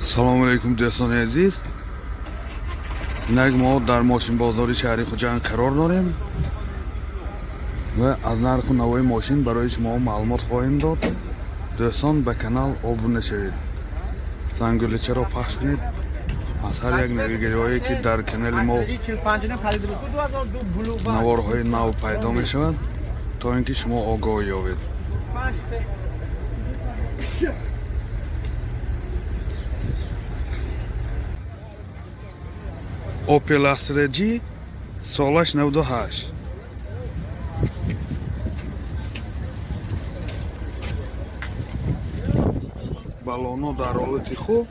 Салому алейкум, дӯстони азиз. Инак мо дар мошинбозори шаҳри Хуҷанд қарор дорем ва аз нарху навои мошин барои шумо маълумот хоҳем дод. Дӯстон, ба канал обуна шавед, зангуличаро пахш кунед. Аз ҳар як навигариҳое, ки дар канали мо наворҳои нав пайдо мешавад, то ин ки шумо огоҳ ёбед. Opel Astra G, солаш 98. Балоно дар ҳолати хуб.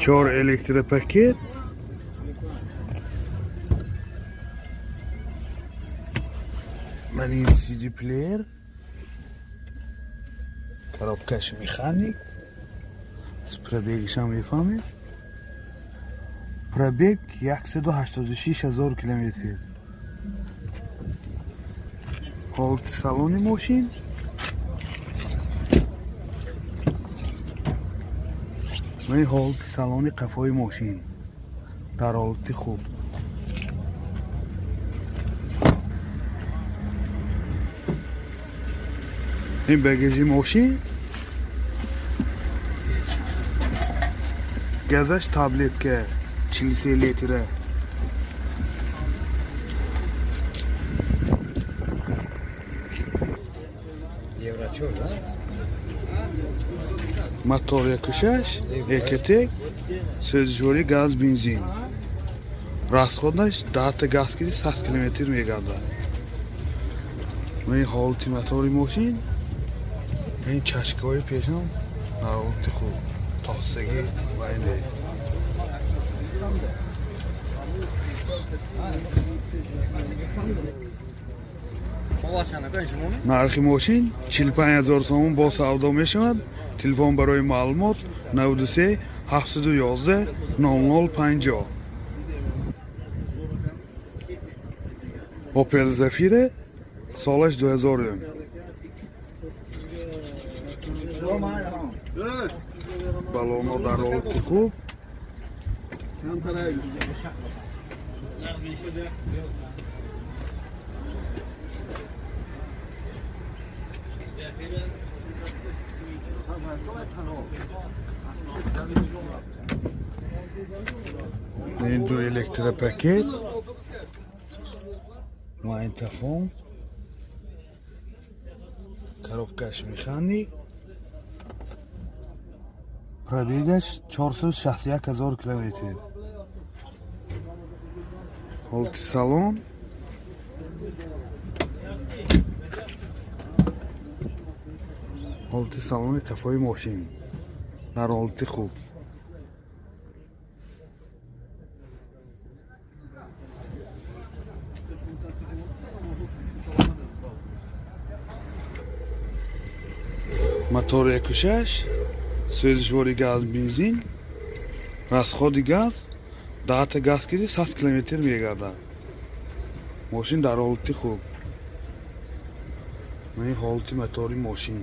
Чор электропакет. Ман ин CD плеер, коробкаш механик. Пробегишам мефаҳмед? Пробег 186 ҳазор километр. Ҳолати салони мошин ва ин ҳолати салони қафои мошин дар ҳолати хуб. Ин багажи мошин, газаш таблетка, 43 литра. Евро 4, да? Мотор 1,6 Ecotec, сӯзишворӣ газ бензин. Расходаш 10-та газ киди, 100 километр мегардад. Ва ин ҳолати мотори мошин, ин чашкаҳои пешам дар ҳолати хуб, тозагӣ ва ине. Нархи мошин 45 ҳазор сомон, бо савдо мешавад. Телефон барои маълумот 93 711 00 50. Opel Zafira, солаш 2000. Балоно дар ҳолати хуб. Ин ду электропакет, магнитофон, коробкаш механик. Пробегаш 461 ҳазор километр. Ҳолати салон. Ҳолати салони қафои мошин дар ҳолати хуб. Мотор 1,6, сӯзишвори газ бензин. Расходи газ 10-та газ киди, 100 километр мегардад. Мошин дар ҳолати хуб. Ин ҳолати мотори мошин.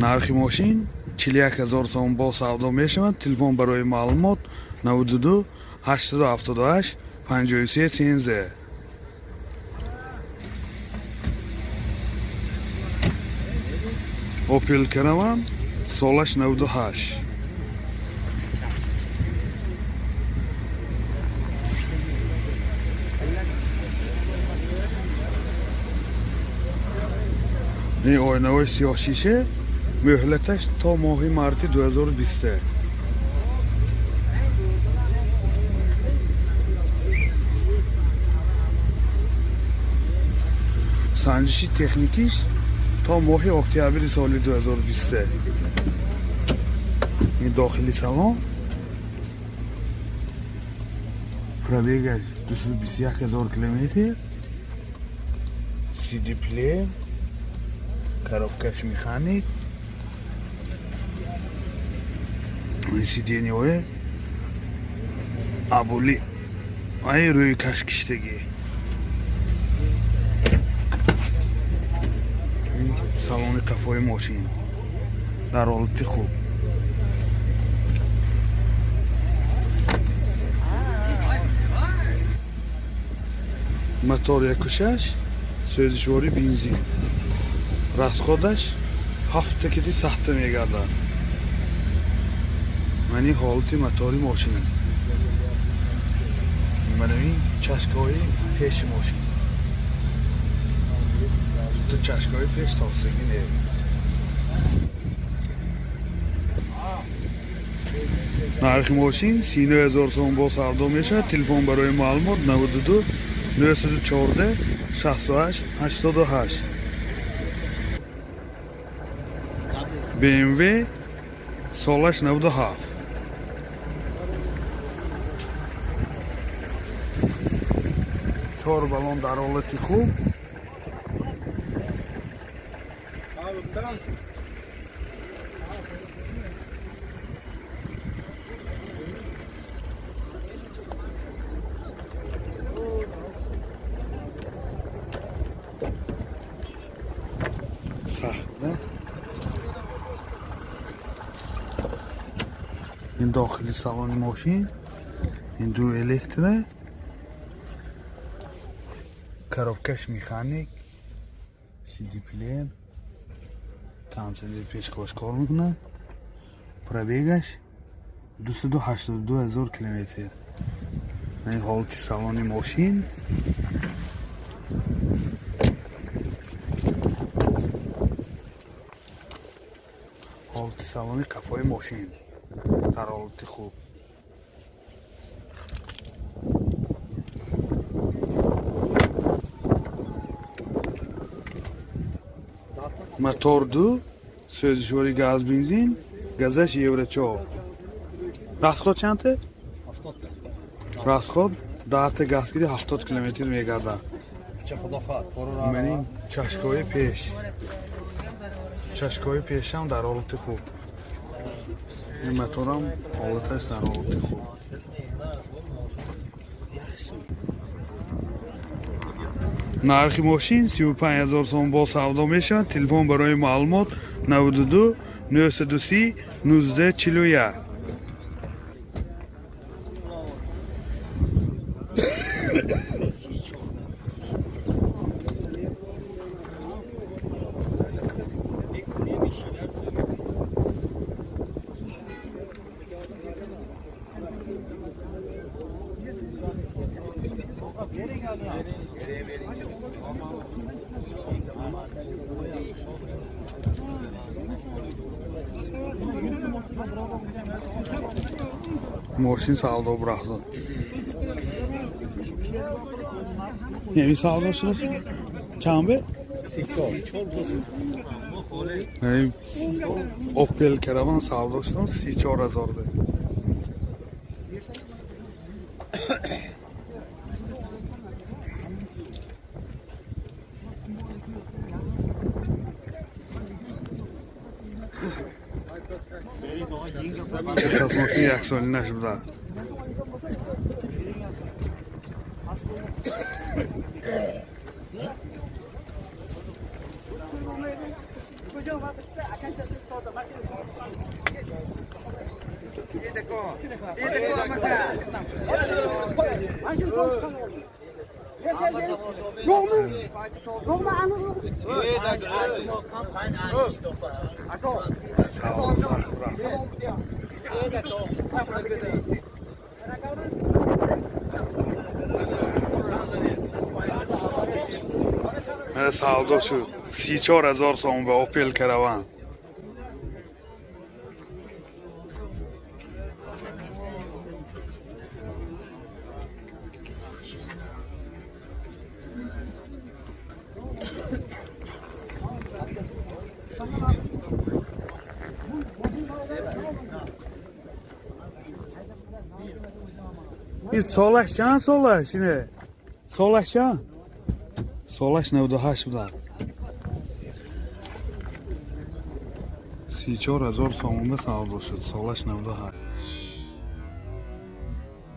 Нархи мошин 41 ҳазор сомон, бо савдо мешавад. Телефон барои маълумот 92 878 53 13. Opel Caravan, солаш 98. Ин оинаҳои сиёҳшиша, мӯҳлаташ то моҳи марти 2020. Санҷиши техникиш то моҳи октябри соли 2020. Ин дохили салон. Пробегаш 221 ҳазор километр. CD плеер, коробкаш механик. Сиденьяҳое Абули ай рӯи кашкиштагӣ. Салони қафои мошин дар ҳолати хуб. Мотор 1.6, сӯзишворӣ бензин. Расходаш ҳафта кити сахта мегардад. Мани ҳолати мотори мошин. Мана ин чашкаҳои пеши мошин. Ду чашкаҳои пеш товсагӣ не. Нархи мошин 39 000 сом бо савдо мешавад. Телефон барои маълумот 92 914 68 88. BMW солаш 97. Чор баллон дар ҳолати хуб. Сахт, да? Ин дохили салони мошин, ин ду электро, коробкаш механик, CD плеер, кондитсионер пешкош кор мекунад. Пробегаш 282 ҳазор километр. Ин ҳолати салони мошин. Ҳолати салони қафои мошин дар ҳолати хуб. Мотор ду, сӯзишвори газ бензин, газаш евро 4. Расход чандта? Расход 10та газгири 70 километр мегардад. Ман ин чашкаҳои пеш. Чашкаҳои пешам дар ҳолати хуб. Ин моторам ҳолаташ дар ҳолати хуб. Нархи мошин 35 000 сом бо савдо мешавад. Телефон барои маълумот 92 930 19 41. Мошин савдо бурафт. Еми савдо шуд? Чанд бе? Opel Caravan савдо шуд 34 000 бе. Мошин яксоли нашуда. Савдо шуд 34 000 сом ба Opel Caravan. Ин солаш чанд солаш ине? Солаш чанд? Солаш 98 буда. 34 000 сомонда савдо шуд. Солаш 98.